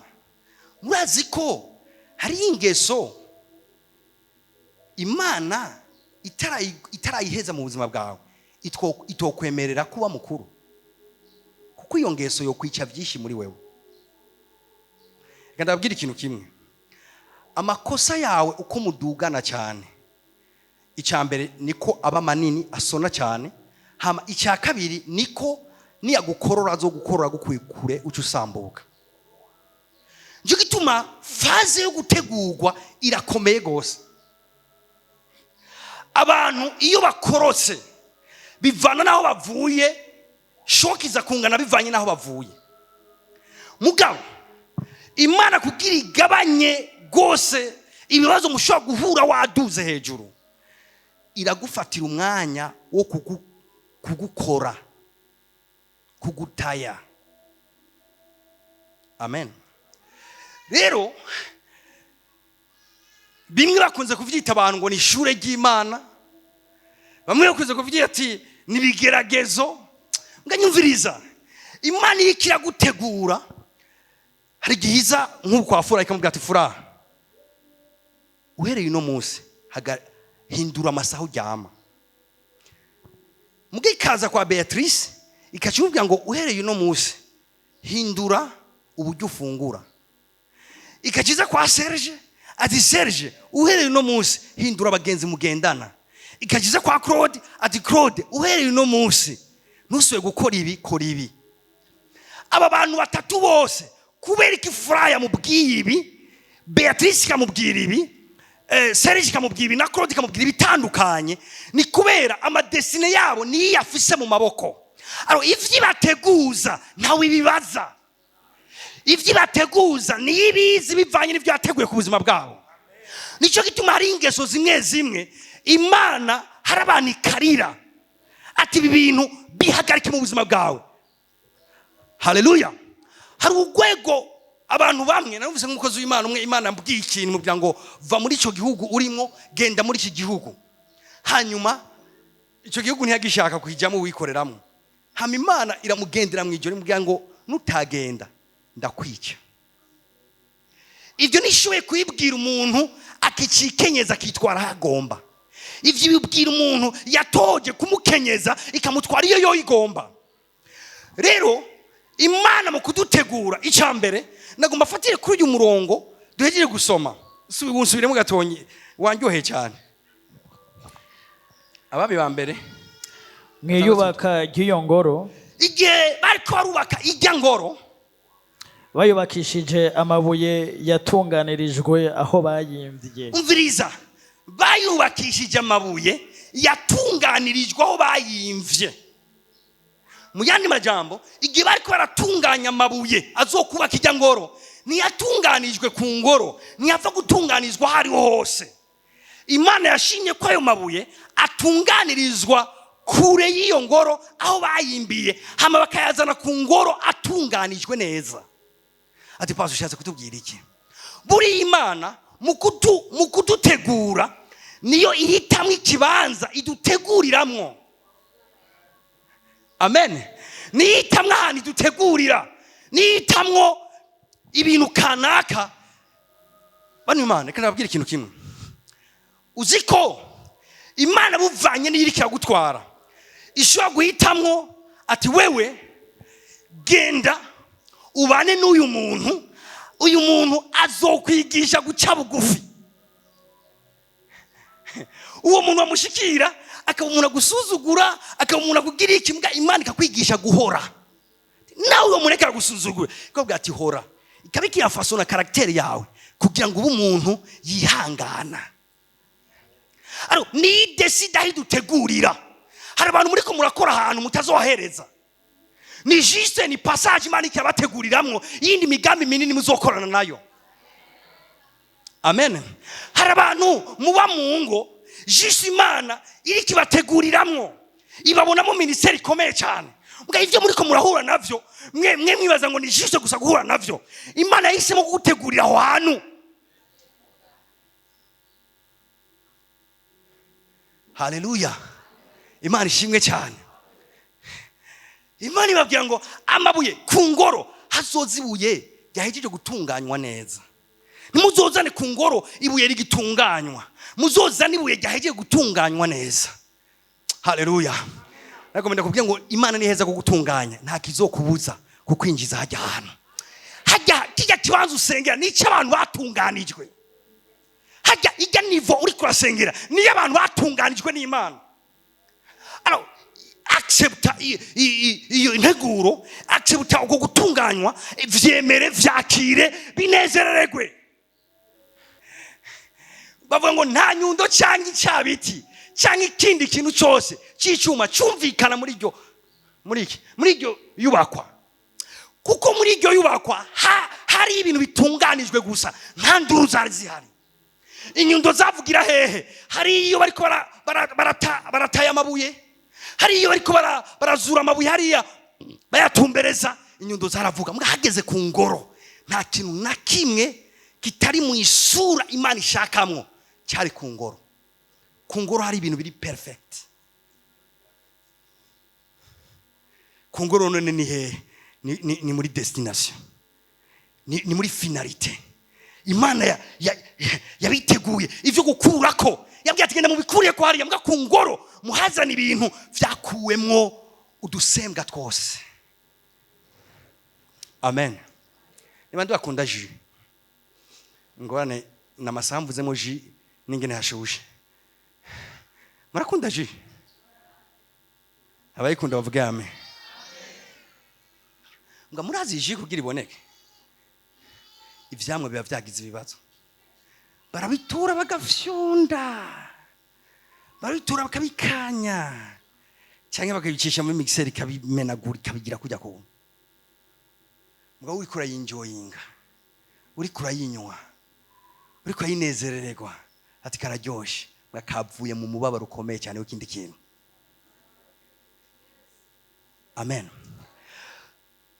murazi ko hari ingeso Imana itarayiheza mu buzima bwawe itokwemerera kuba mukuru, kuko iyo ngeso yo kwica byinshi muri wewe. Reka ndababwire ikintu kimwe. Amakosa yawe uko mudugana cyane, icya mbere niko aba manini asona cyane, hama icya kabiri niko niyagukorora azogukorora agukuye kure uca usambuka. Nicyo gituma phase yo gutegurwa irakomeye gose. Abantu iyo bakorotse bivana n'aho bavuye, choc iza kungana bivanye n'aho bavuye. Mugabo Imana kugira igabanye rwose ibibazo mushobora guhura waduze hejuru, iragufatira umwanya wo kugukora, kugutaya. Amen. Rero bimwe bakunze kuvyita abantu ngo ni ishure ry'Imana, bamwe bakunze kuvyita ati ni ibigeragezo. Nganyumviriza, Imana iyo ikiragutegura hari igihe iza nk'ubu kwa Fura ikamubwira ati Fura, uhereye uno munsi hindura amasaha uryama. Mbwe ikaza kwa Beatrice ikakimubwira ngo uhereye uno munsi hindura uburyo ufungura. Ikakiza kwa Serge ati Serge, uhereye uno munsi hindura abagenzi mugendana. Ikakiza kwa Claude ati Claude, uhereye uno munsi ntusuye gukora ibi, kora ibi. Aba bantu batatu bose kubera iki Fura yamubwiye ibi, Beatrice ikamubwira ibi, Serge ikamubwira ibi na Claude ikamubwira ibitandukanye, ni kubera amadestinée yabo niyo afise mu maboko. Alors ivyo ibateguza ntawe ibibaza, ivyo ibateguza niyo ibizi bivanye n'ivyo yateguye ku buzima bwabo. Nicyo gituma hari ingeso zimwe zimwe Imana hari abantu ikarira ati ibi bintu bihagarike mu buzima bwawe. Haleluya. Hari urwego abantu bamwe, narumvise nk'umukozi w'Imana umwe, Imana yambwiye ikintu mubwira ngo va muri icyo gihugu urimo genda muri iki gihugu. Hanyuma icyo gihugu ntiyagishaka kujyamo wikoreramo, hama Imana iramugendera mu ijoro imubwira ngo nutagenda ndakwica. Ibyo nishoboye kubibwira umuntu akicikenyeza akitwara aho agomba. Ibyo bibwira umuntu yatoje kumukenyeza ikamutwara iyo yo igomba. Rero Imana mu kudutegura, icya mbere nagomba afatire kuri uyu murongo duhejeje gusoma. Nsubiremo gatonyi, wanyoheye cyane. Abami ba mbere. Mwiyubaka ry'iyo ngoro, igihe bariko barubaka ijya ngoro, bayubakishije amabuye yatunganirijwe aho bayimbye. Umviriza, bayubakishije amabuye yatunganirijwe aho bayimvye. Mu yandi majambo, igihe bariko baratunganya amabuye azokubaka ijya ngoro, ntiyatunganijwe ku ngoro, ntiyapfa gutunganizwa aho ariho hose. Imana yashimye ko ayo mabuye atunganirizwa kure y'iyo ngoro aho bayimbiye, hama bakayazana ku ngoro atunganijwe neza. Ati pastor, ushatse kutubwira iki? Buriya Imana mu kudutegura niyo ihitamwo ikibanza iduteguriramwo. Amen. Niyo ihitamwo ahantu idutegurira. Nihitamwo ibintu kanaka. Bano Imana, reka nababwire ikintu kimwe. Uzi ko Imana, buvanye n'iriko iragutwara, ishobora guhitamwo ati: "Wewe genda ubane n'uyu muntu, uyu muntu azokwigisha guca bugufi." Uwo muntu wamushikira akaba umuntu agusuzugura, akaba umuntu akugira iki, mbwa Imana ikakwigisha guhora. Nawe uwo muntu aragusuzugura, ikabwira ati: "Hora." Ikaba ikiyafasona caractère yawe kugira ngo ube umuntu yihangana. Aro ni décide aho idutegurira. Hari abantu muri ko murakora ahantu mutazohereza, ni juste ni passage Imana ikabateguriramwo yindi migambi minini muzokorana nayo. Amen. Hari abantu muba mu ngo, juste Imana iriko ibateguriramwo, ibabonamo ministère ikomeye cyane. Mbwa ivyo muriko murahura navyo, mwe mwibaza ngo ni juste gusa guhura navyo. Imana yahisemo kugutegurira aho hantu. Haleluya, Imana ishimwe cyane. Imana ibabwira ngo amabuye ku ngoro hazoza ibuye ryahejeje gutunganywa neza. Ntimuzozane ku ngoro ibuye rigitunganywa, muzozane ibuye ryahejeje gutunganywa neza. Haleluya. Nagomba ndakubwira ngo Imana ni heza kugutunganya, nta kizokubuza kukwinjiza hajya ahantu hajya. Kijya kibanza usengera ni icy'abantu batunganijwe. Hajya ijya niveau uri kurasengera niyo abantu batunganijwe n'Imana. Alors accepta iyo integuro, accepta uko gutunganywa, vyemere, vyakire, binezerererwe. Bavuga ngo nta nyundo cyangwa icyabiti cyangwa ikindi kintu cyose cy'icyuma cyumvikana muri iryo, muri iki, muri iryo yubakwa, kuko muri iryo yubakwa hari ibintu bitunganijwe gusa, nta nduru zari zihari. Inyundo zavugira hehe? Hari iyo bariko barataya amabuye, hari iyo bariko barazura amabuye hariya bayatumbereza, inyundo zaravuga. Mbwa hageze ku ngoro, nta kintu na kimwe kitari mu isura Imana ishakamwo cyari ku ngoro. Ku ngoro hari ibintu biri perfect. Ku ngoro none ni hehe? Ni muri destination, ni muri finalité. Imana yabiteguye ivyo gukurako, yabwiye ati: "Genda mubikuriye ko hariya." Mbwa ku ngoro muhazana ibintu vyakuwemwo udusembwa twose. Amen. Niba ndi bakunda jus, ngorane na masaha mvuzemo jus n'ingene hashushe. Murakunda jus? Abayikunda bavuge amen. Mbwa murazi jus kugira iboneke, ivyamwa biba vyagize ibibazo, barabitura bagafyonda, barabitura bakabikanya cyangwa bakabicisha muri mixer ikabimenagura, ikabigira kujya ku mugabo. Uriko urayinjoyinga, uriko urayinywa, uriko urayinezerererwa, ati: "Kararyoshe." Kavuye mu mubabaro ukomeye cyane w'ikindi kintu. Amen.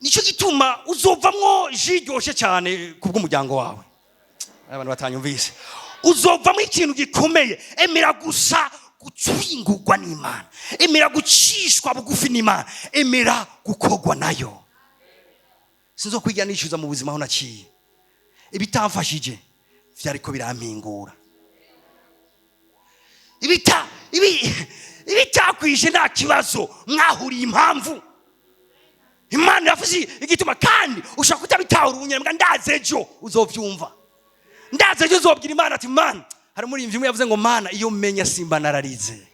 Nicyo gituma uzovamwo jus iryoshe cyane kubw'umuryango wawe. Abantu batanyumvise, uzovamwo ikintu gikomeye. Emera gusa gucwingurwa n'Imana, emera gucishwa bugufi n'Imana, emera gukorwa nayo. Sinzokwigira nishyuza mu buzima aho naciye. Ibitamfashije vyariko birampingura, ibitakwishe nta kibazo, mwahuriye impamvu. Imana yavuze igituma, kandi ushobora kutabitahura ubunyene, mbwa ndazi ejo uzovyumva, ndazi ejo uzobwira Imana ati: "Mana." Hari umuririmbyi umwe yavuze ngo: "Mana, iyo menya simba nararize."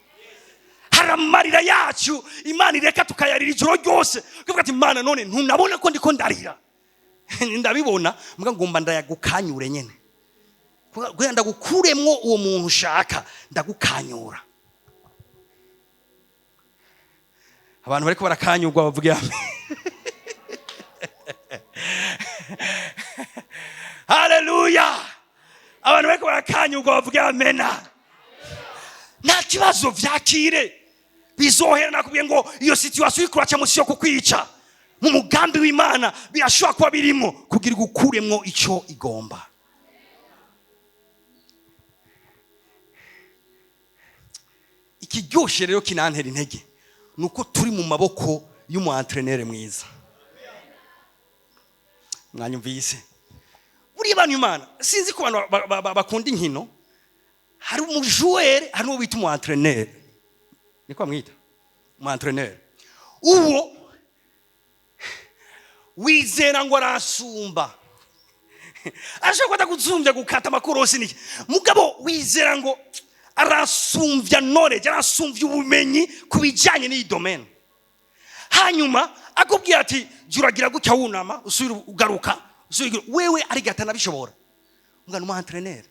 Hari amarira yacu Imana ireka tukayarira ijoro ryose, ukavuga ati: "Mana, none ntunabona ko ndiko ndarira?" Ndabibona, mbwa ngomba ndayagukanyure nyene kugira ndagukuremwo uwo muntu ushaka ndagukanyura. Abantu bariko barakanyurwa bavuge amen. Haleluya. Abantu bariko barakanyurwa bavuge amena. Nta kibazo, vyakire, bizohera. Nakubwiye ngo iyo situation uriko uracamo si yo kukwica. Mu mugambi w'Imana birashobora kuba birimo kugira igukuremwo ico igomba. Ikiryoshe rero kinantera intege nuko turi mu maboko y'umu entraîneur mwiza. Mwanyumvise? Buriya bantu, Imana, sinzi ko abantu bakunda inkino. Hari umu joueur, hari n'uwo bita umu entraîneur. Niko bamwita, umu entraîneur. Uwo wizera ngo arasumba, ashobora kuba atagusumbya gukata amakorosi niki, mugabo wizera ngo arasumbya knowledge, arasumbya ubumenyi ku bijyanye n'iyi domaine. Hanyuma akubwira ati: "Jya uragira gutya, wunama, usubira, ugaruka, usubira." Wewe arigata nabishobora umwana umu entraîneur,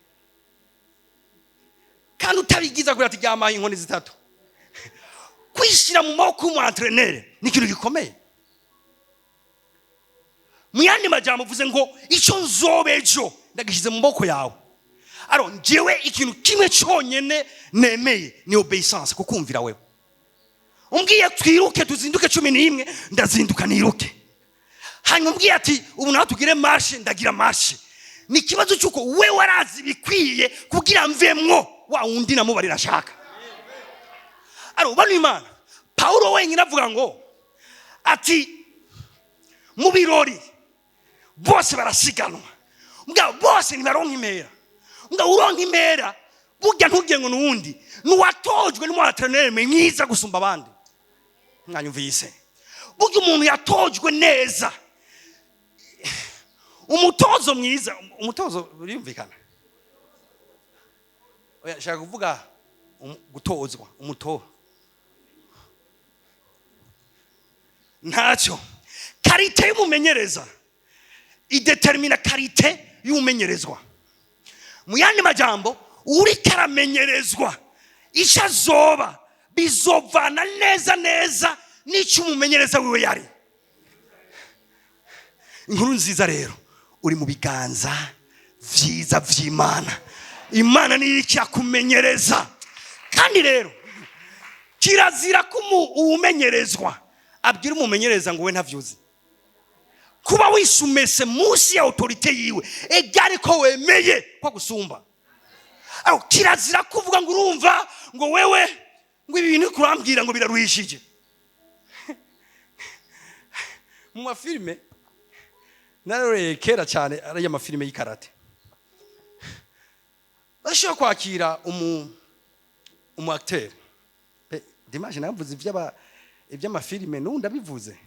kandi utabigiza kubera ati: "Ryamaye inkoni zitatu." Kwishyira mu maboko y'umu entraîneur ni ikintu gikomeye. Mu yandi majambo uvuze ngo: "Icyo nzoba ejo ndagishyize mu maboko yawe." Aro njyewe ikintu kimwe cyonyine nemeye ni obéissance, kukumvira wewe. Umbwiye twiruke, tuzinduke 11, ndazinduka niruke. Hanyuma umbwiye ati: "Ubu nawe tugire marche," ndagira marche. Ni ikibazo cy'uko we warazi ibikwiye kugira mvemwo wa wundi namubarira ashaka. Aro bano, Imana, Pawulo wenyine avuga ngo ati: "Mu birori bose barasiganwa, mbwa bose ntibaronka impera. Mbwa uronka impera burya ntugire ngo nuwundi nuwatojwe n'umu entraîneur mwiza gusumba abandi." Mwanyumvise? Burya umuntu yatojwe neza, umutozo mwiza, umutozo birumvikana. Oya, shaka kuvuga gutozwa, umuto ntacyo. Qualité y'umumenyereza idetermina qualité y'umumenyerezwa. Mu yandi majambo, uriko aramenyerezwa, icyo azoba bizovana neza neza n'icyo umumenyereza wiwe yari. Inkuru nziza rero, uri mu biganza vyiza vy'Imana. Imana niyo irakumenyereza. Kandi rero kirazira ko uwumenyerezwa abwira umumenyereza ngo we ntavyuzi. Kuba wisumese munsi ya autorité yiwe égale ko wemeye ko gusumba. Aho kirazira kuvuga ngo: "Urumva," ngo, "wewe," ngo, "ibi bintu kurambwira ngo biraruhishije." Mu mafilime naroreye kera cyane, ari amafilime y'ikarate, bashobora kwakira umu acteur. Dimanche navuze iby'amafilime, n'ubundi abivuze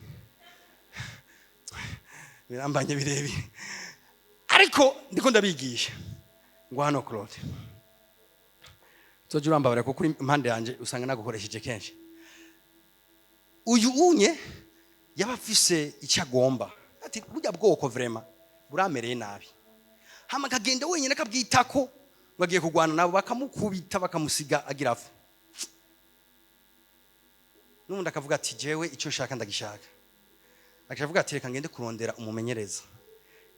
birambanye birebire, ariko ndiko ndabigisha ngo hano Claude uzoja urambabara, kuko uri impande yanjye usanga nagukoresheje kenshi. Uyu unye yaba afise icyo agomba, ati: "Burya bwoko vraiment buramereye nabi." Hama akagenda wenyine akabwitako ngo agiye kurwana nabo, bakamukubita, bakamusiga agira apfa. N'ubundi akavuga ati: "Jewe icyo nshaka ndagishaka." Akavuga ati: "Reka ngende kurondera umumenyereza."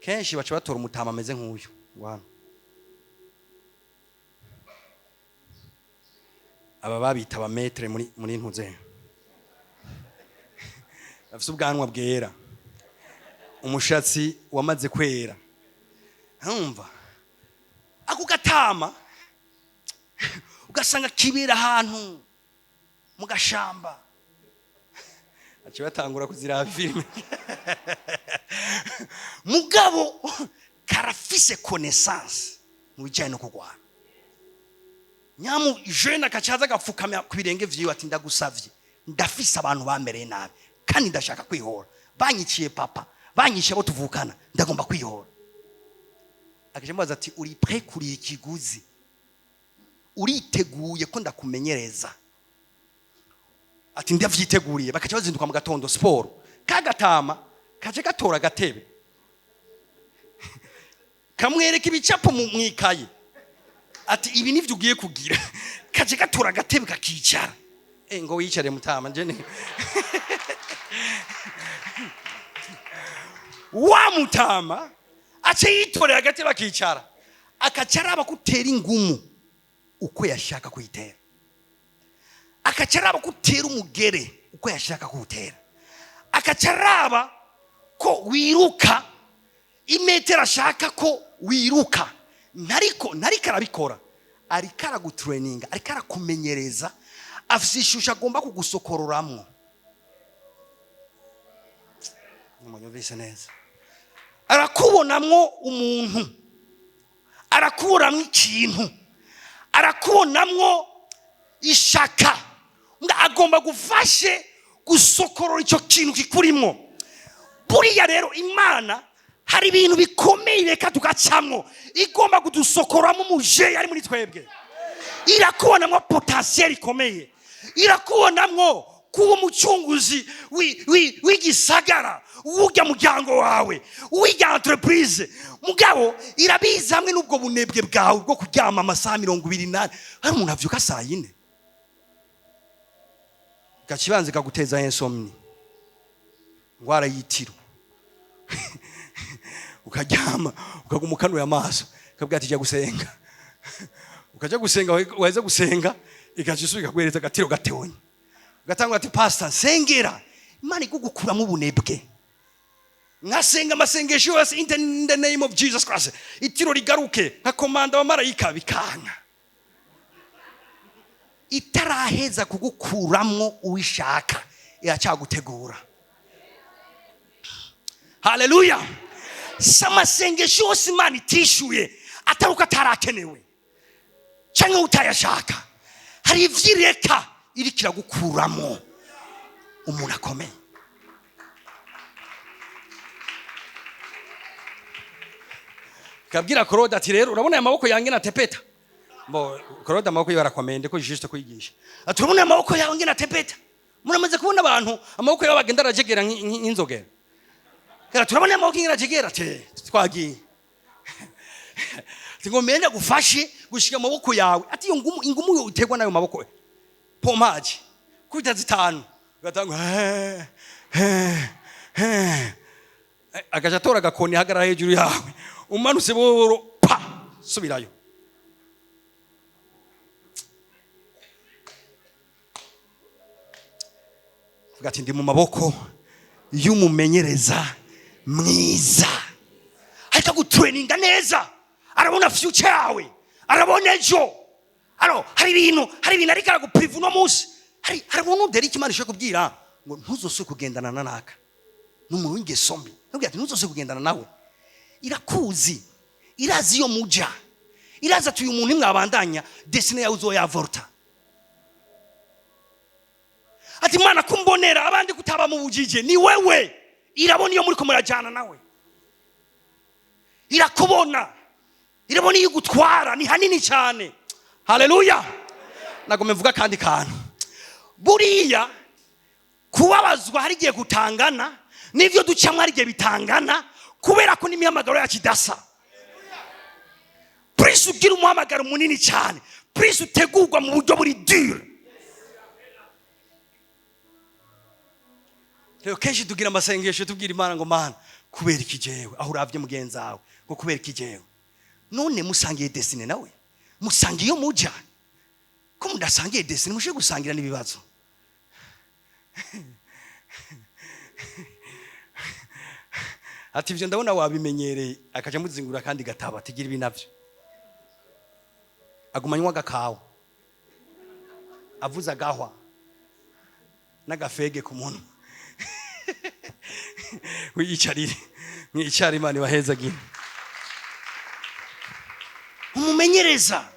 Kenshi baca batora umutama ameze nk'uyu ngo hano, aba babita aba maître muri ntuze, bafise ubwanwa bwera, umushatsi wamaze kwera. Ntumva ako gatama, ugasanga kibera ahantu mu gashamba, baca batangura kuziraba filime. Mugabo karafise connaissance mu bijyanye no kurwana. Nyamu jeune akacaza agapfukamya ku birenge vyiwe ati: "Ndagusavye, ndafise abantu bamereye nabi kandi ndashaka kwihora. Banyiciye papa, banyishe abo tuvukana, ndagomba kwihora." Akaja amubaza ati: "Uri prêt kuriha ikiguzi? Uriteguye ko ndakumenyereza?" Ati: "Ndavyiteguriye." Bakaca bazinduka mu gatondo siporo, kagatama kaje gatora agatebe, kamwereka ibicapo mu mwikaye, ati: "Ibi nivyo ugiye kugira." Kaje gatora agatebe, kakicara. Ngo wicare mutama. Nje wa mutama ace yitorera agatebe akicara, akaca araba ko utera ingumu uko yashaka kuyitera, akaca araba ko utera umugere uko yashaka kuwutera, akaca araba ko wiruka imetero ashaka ko wiruka. Ntariko arabikora, ariko aragutureninga, ariko arakumenyereza, afise ishusho agomba kugusokororamwo. Munyumvise neza? Arakubonamwo umuntu, arakubonamwo ikintu, arakubonamwo ishaka. Nga agomba gufashe gusokorora icyo kintu kikurimo. Buriya rero Imana hari ibintu bikomeye reka tugacamwo, igomba kudusokoramo umujeyi ari muri twebwe. Irakubonamwo potentiel ikomeye, irakubonamwo kuba umucunguzi w'igisagara, w'urya muryango wawe, w'irya entreprise. Mugabo irabizi hamwe n'ubwo bunebwe bwawe bwo kuryama amasaha 28. Hari umuntu avyuka saa 4, gakibanza kaguteza insomnie, ngwara yitiro, ukaryama ukaguma ukanuye amaso, ukabwira ati: "Jya gusenga." Ukaja gusenga, waheza gusenga igaca isubira ikaguhereza agatiro gatonye, ugatangura ati: "Pastor, nsengera." Imana igugukuramo ubunebwe. Nkasenga amasengesho yose in the name of Jesus Christ, itiro rigaruke, nkakomanda abamarayika, bikanka. Itaraheza kugukuramwo uwishaka, iracyagutegura. Haleluya! Si amasengesho yose Imana itishyuye atari uko atarakenewe cyangwa utayashaka. Hari ibyo ireka, iriko iragukuramo umuntu akomeye. Kabwira Claude ati: "Rero urabona aya maboko yange natepeta." Bo Claude amaboko yiwe arakomeye, ndiko juste kwigisha. Ati: "Urabona aya maboko yawe nge natepeta?" Muramaze kubona abantu amaboko yabo bagenda arajegera nk'inzogera. Kera turabona aya maboko nge ati twagiye. Ati ngo mende gufashe gushika amaboko yawe. Ati iyo ngumu, ingumu yo utegwa nayo maboko, pompage kubita zitanu, ugatanga he he he, agaca atora agakoni, hagarara hejuru yawe, umanutse buhoro, pa, subirayo. Vuga ati: "Ndi mu maboko y'umumenyereza mwiza." Ariko gutureninga neza, arabona future yawe, arabona ejo. Aro hari ibintu ariko aragupriva uno munsi. Hari ubuntu Derek Imana ishobora kubwira ngo ntuzosubire kugendana na naka, ni umuntu w'ingeso mbi. Nubwira ati ntuzosubire kugendana nawe. Irakuzi, irazi iyo muja, irazi ati uyu muntu nimwabandanya destinée yawe uzoyavorta. Ati: "Imana kumbonera abandi kutaba mu bujije ni wewe." Irabona iyo muri ko murajyana nawe, irakubona, irabona iyo igutwara ni hanini cyane. Haleluya! Nagomba mvuga kandi kantu. Buriya kubabazwa hari igihe gutangana n'ibyo ducamo, hari igihe bitangana, kubera ko n'imihamagaro yacu idasa. Plus ugira umuhamagaro munini cyane, plus utegurwa mu buryo buri dure. Rero kenshi tugira amasengesho tubwira Imana ngo: "Mana, kubera iki jewe?" Aho uravye mugenzi wawe ngo: "Kubera iki jewe?" None musangiye destinée nawe? Musangiye iyo muja? Ko mudasangiye destinée, mushe gusangira n'ibibazo. Ati: "Ivyo ndabona wabimenyereye." Akaja muzingura kandi gataba atigira ibi navyo, aguma anywa agakawa, avuza agahwa n'agafege ku munwa. Wiyicarire, mwicare. Imana ibahezagire. Umumenyereza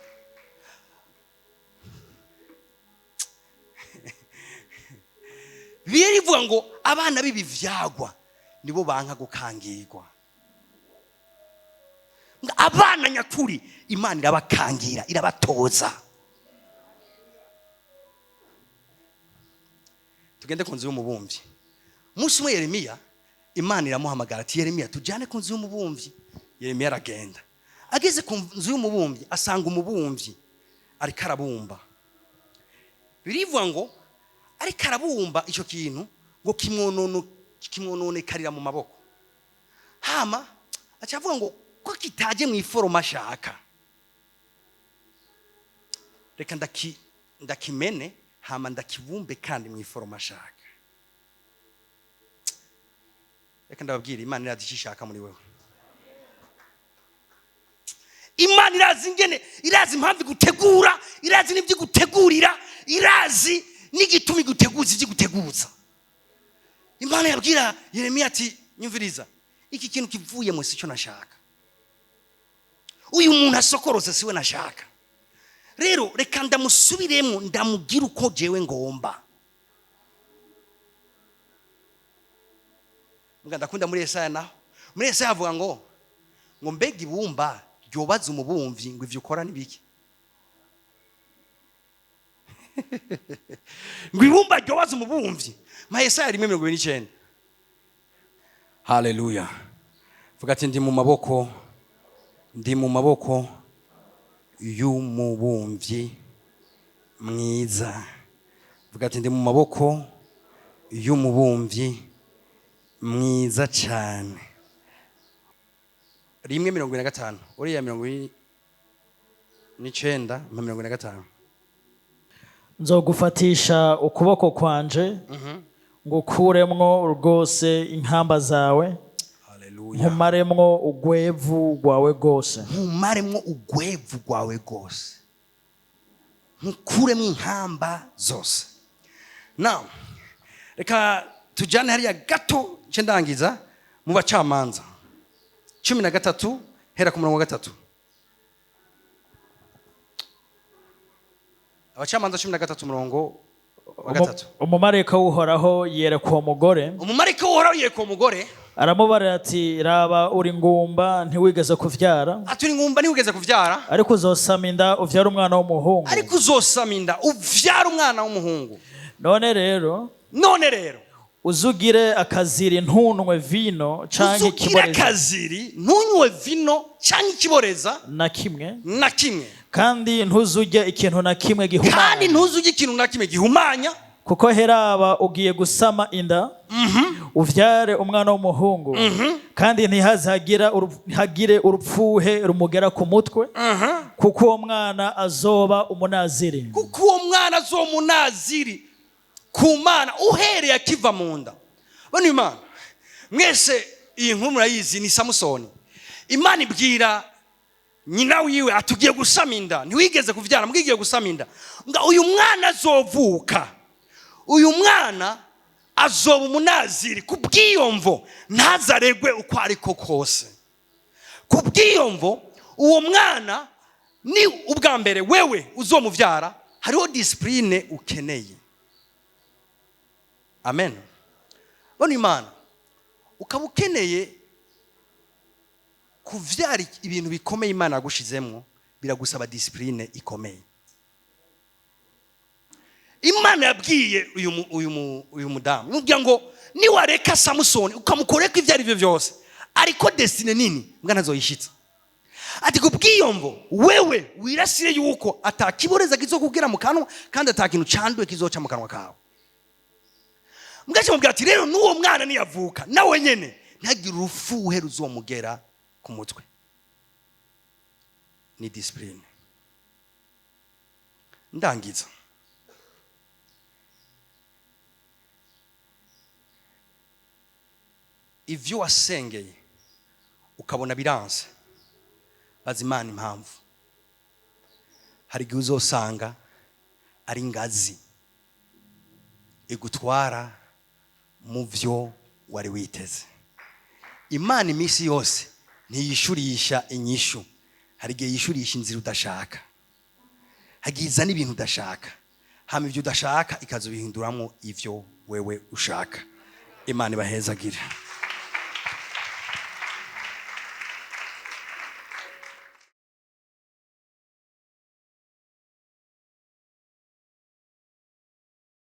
Bibiliya ivuga ngo abana b'ibivyagwa nibo banka gukangirwa. Ngo abana nyakuri Imana irabakangira, irabatoza. Tugende ku nzu y'umubumvyi. Umunsi umwe Yeremiya Imana iramuhamagara ati: "Yeremiya, tujyane ku nzu y'umubumvyi." Yeremiya aragenda. Ageze ku nzu y'umubumvyi asanga umubumvyi ariko arabumba. Birivuga ngo ariko arabumba icyo kintu, ngo kimwononekarira mu maboko. Hama aca avuga ngo ko kitaje mu i forme ashaka, reka ndakimene, hama ndakibumbe kandi mu i forme ashaka. Reka ndababwira, Imana irazi icyo ishaka muri wewe. Imana irazi ingene, irazi impamvu igutegura, irazi n'ibyo igutegurira, irazi n'igituma iguteguza ibyo iguteguza. Imana yabwira Yeremiya ati: "Nyumviriza." Iki kintu kivuyemo si cyo nashaka. Uyu muntu asokorose siwe nashaka. Rero reka ndamusubiremo, ndamubwira uko jewe ngomba. Mbwa ndakunda muri Yesaya naho. Muri Yesaya avuga ngo mbega ibumba ryobaza umubumvyi ngo ivyo ukora ni biki? Ngo ibumba ryobaza umubumvyi. Ma Yesaya 1:29. Haleluya. Vuga ati ndi mu maboko, ndi mu maboko y'umubumvyi mwiza. Vuga ati ndi mu maboko y'umubumvyi mwiza cyane. 1:45. Uriya 49 na 45. Nzogufatisha ukuboko kwanje, ngukuremwo rwose inkamba zawe. Haleluya. Nkumaremwo ugwevu rwawe rwose. Nkumaremwo ugwevu rwawe rwose, nkukuremwo inkamba zose. Now reka tujyane hariya gato nce ndangiza mu Bacamanza 13, hera ku murongo wa 3. Abacamanza 13 umurongo wa 3. Umumarayika w'Uhoraho yereka uwo mugore. Umumarayika w'Uhoraho yereka uwo mugore. Aramubarira ati raba uri ngumba ntiwigeze kuvyara. Ati uri ngumba ntiwigeze kuvyara. Ariko uzosama inda uvyara umwana w'umuhungu. Ariko uzosama inda uvyara umwana w'umuhungu. None rero, None rero, uzugire akaziri ntunwe vino canke uzugire ikiboreza akaziri ntunywe vino canke ikiboreza na kimwe, na kimwe, kandi ntuzurye ikintu na kimwe kandi gihumanya, ntuzurye ikintu na kimwe gihumanya, kuko heraba ugiye gusama inda uvyare umwana w'umuhungu, kandi ntihazagira hagire urupfuhe rumugera ku mutwe, kuko uwo mwana azoba umunaziri. Kuko uwo mwana azoba umunaziri ku Mana uhereye akiva mu nda. Bano Imana mwese iyi nkuru murayizi, ni Samusoni. Imana ibwira nyina wiwe atugiye gusama inda, ntiwigeze kuvyara, mbwigiye gusama inda, nga uyu mwana azovuka, uyu mwana azoba umunaziri kubwiyomvo ntazaregwe uko ariko kose. Kubwiyomvo uwo mwana ni ubwa mbere wewe uzomuvyara, hariho discipline ukeneye. Amen. Bano Imana ukaba ukeneye kuvyara ibintu bikomeye Imana yagushizemwo, biragusaba discipline ikomeye. Imana yabwiye uyu mudamu, imubwira ngo niwareka Samusoni ukamukoreka ibyo ari byo byose, ariko destiny nini mbwa ntazoyishitsa. Ati kubwiyomvo wewe wirasire yuko atakiboreza kizokugera mu kanwa, kandi atakintu canduye kizoca mu kanwa kawe. Mbwa mubwira ati rero n'uwo mwana niyavuka nawe nyene ntagire urufuhe ruzomugera ku mutwe. Ni discipline. Ndangiza. Ivyo wasengeye ukabona biranse, baza Imana impamvu. Hari igihe uzosanga ari ingazi igutwara mu vyo wari witeze. Imana iminsi yose ntiyishurisha inyishu, hari igihe yishurisha inzira udashaka, hagiza n'ibintu udashaka, hama ivyo udashaka ikazobihinduramwo ivyo wewe ushaka. Imana ibahezagire.